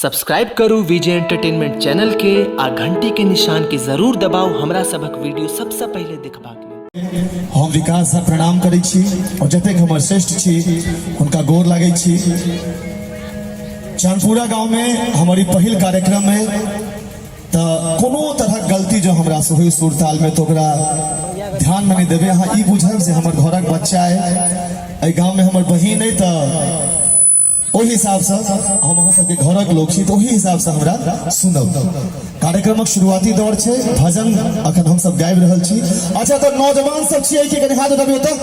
Subscribe करू विजय entertainment channel के आ घंटी के निशान के जरूर दबाउ हमरा सभक वीडियो सबसँ पहिले देखबाक लेल। हम विकास झा प्रणाम करै छी और जतेक हमर श्रेष्ठ छी हुनका गोर लागै छी। चांदपुरा गांव में हमर ई पहिल कार्यक्रम है, तऽ कोनो तरहक गलती जो हमरा से होई सुर ताल में तो ओकरा ध्यान में नहीं देबै। अहाँ ई बुझब जे हमर घरक बच्चा है, एहि गांव में हमर बहिन है, तऽ ओहि हिसाबसँ हम अहाँ सबके घरक लोक छी, तऽ ओहि हिसाबसँ हमरा सुनब। कार्यक्रमक शुरुआती दौर छै, भजन अखन हम सब गाबि रहल छी। अच्छा, तऽ नौजवान सब छियै कि कनि हाथ उठाबियौ तऽ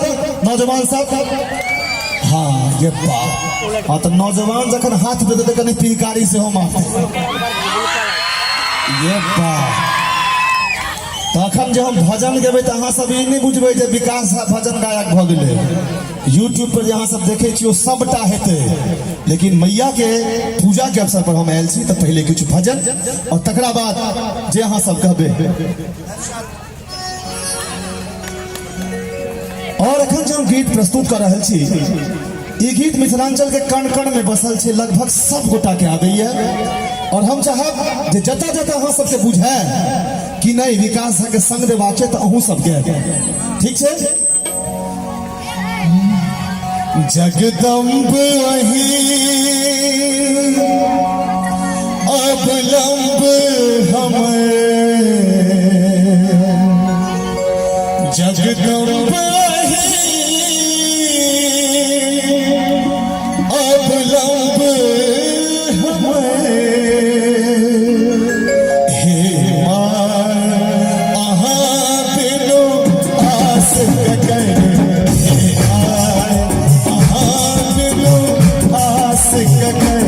नौजवान सब। हाँ, ये बात। हाँ, तऽ नौजवान जखन हाथ पे देतै कनि पिहकारी सेहो मारतै। ये बात। तखन जे हम भजन गेबै तऽ अहाँ सब ई नहि बुझबै जे विकास झा भजन गायक भऽ गेलै। यूट्यूब पर जे अहाँ सब देखै छी ओ सबटा हेतै, लेकिन मैया के पूजा के अवसर पर हम आयल छी तऽ पहिले किछु भजन और तकरा बाद जे अहाँ सब कहबै। और अखन जे हम गीत प्रस्तुत कऽ रहल छी ई गीत मिथिलांचल के कण कण में बसल छै, लगभग सब गोटा के आबैया। और हम चाहब जे जतऽ जतऽ अहाँ सबके बुझाय कि नहीं विकास झा के संग देबाक छै तऽ अहूँ सबके, ठीक छै। जगदम्ब अहीं अवलंब हमर, जगदम्ब अहीं अवलंब हमर, हे माँ अहाँ बिनु आस ककर, हे माँ अहाँ बिनु आस ककर,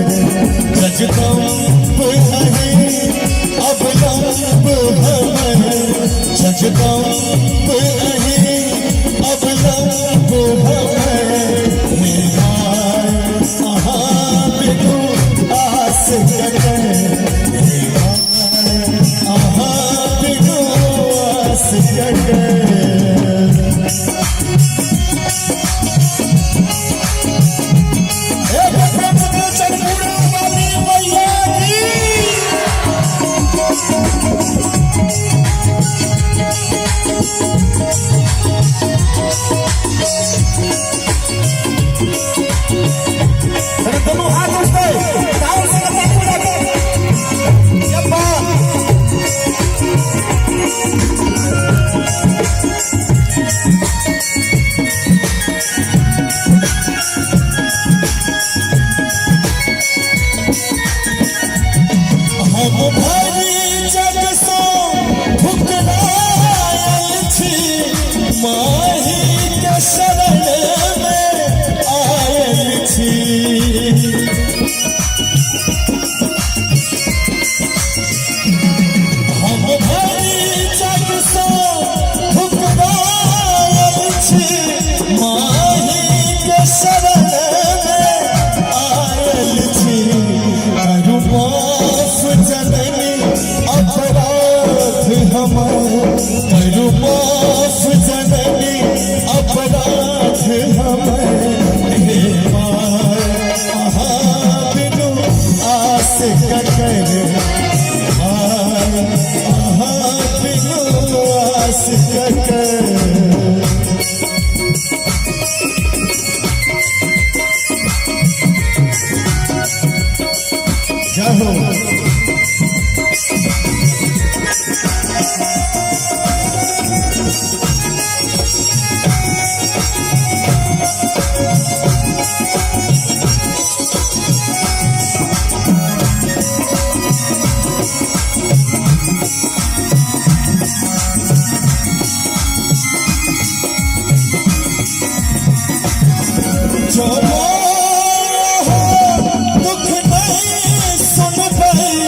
जगदम्ब अहीं अवलंब हमर, जगदम्ब अहीं अवलंब हमर, हे माँ अहाँ बिनु आस ककर, हे माँ अहाँ बिनु आस ककर। एक प्रेम से चंदपुरा वाली मैया की। अरे दोनों हाथ उठते ताल से ताली बजा के। यप्पा। हम भरि जग सँ ठुकरायल छी, माही के शरण में आयल छी। हम भरि जग सँ ठुकरायल छी, माही के शरण में आयल छी। करू माफ जननी अपराध हमर, करू माफ जननी अपराध हमर, हे माँ अहाँ बिनु आस ककर, माँ अहाँ बिनु आस ककर। जय हो। जो दुख नहीं सुनबै,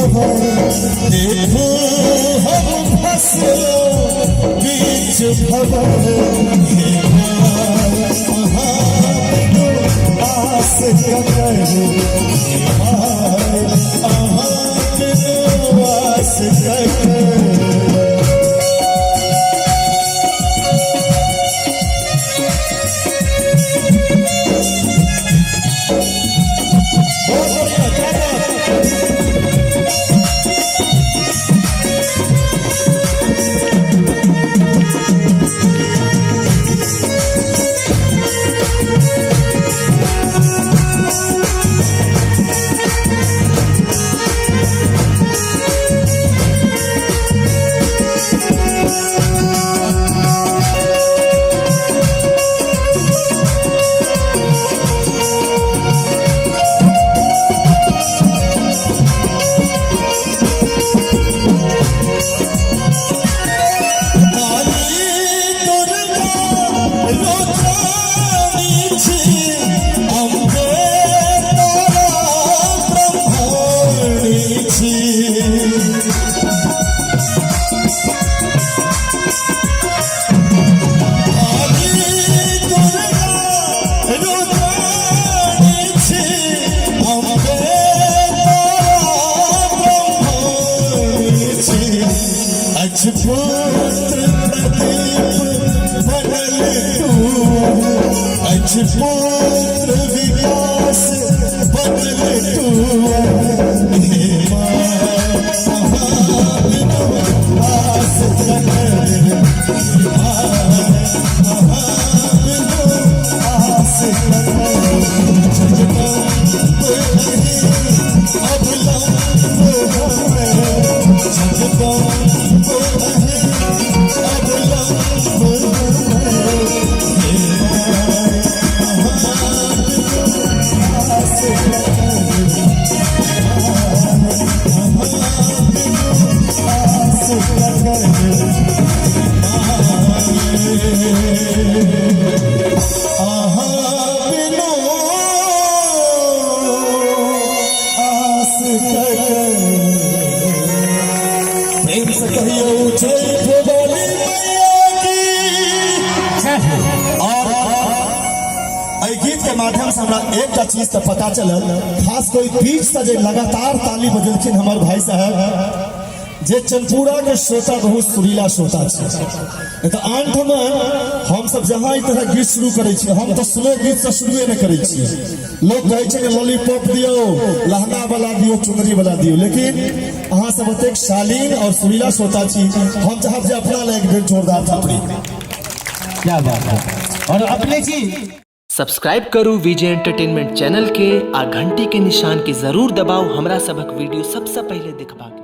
भवर, देखू हम फसलो बीच भवर। हे माँ, अहाँ बिनु आस ककर, हे माँ, अहाँ बिनु आस ककर। बहुत बढ़िया, क्या बात। काली दुर्गा रुद्राणी छी, अम्बे तारा ब्रह्माणी छी। काली दुर्गा रुद्राणी छी, अम्बे तारा ब्रह्माणी छी। अछि पुत्र प्रदीप बनल तू, अछि पुत्र विकास बनल तू। हे माँ, अहाँ बिनु आस ककर, हे माँ, अहाँ बिनु आस ककर। जगदम्ब अहीं अवलंब हमर, जगदम्ब अहीं अवलंब हमर। हे माँ, अहाँ बिनु आस ककर, अहाँ बिनु आस ककर। अहाँ बिनु आस ककर। प्रेम से कहियो जय भवानी मैया की। और एहि गीत के माध्यम से हमरा एकटा चीज तऽ पता चलल, खास कोई बीच से जे लगातार ताली बजेलखिन हमर भाई साहब, जे चनपुरा के श्रोता बहुत सुरीला श्रोता छै। नहीं तऽ आन ठमा हम सब जहाँ ई तरह गीत शुरू करै छियै, हम तऽ स्लो गीत से शुरुए नहि करै छियै। लोग कहै छै कि लॉलीपॉप दियौ, लहंगा वाला दियौ, चुनरी वाला दियौ, लेकिन अहाँ सब एतेक शालीन और सुरीला श्रोता छी, हम चाहब जे अपना लए एक बेर जोरदार थपड़ी। क्या बात है। और अपने जी सब्सक्राइब करू विजय एंटरटेनमेंट चैनल के आ घंटी के निशान के जरूर दबाउ हमरा सभक वीडियो सबसँ पहिले देखबाक लेल।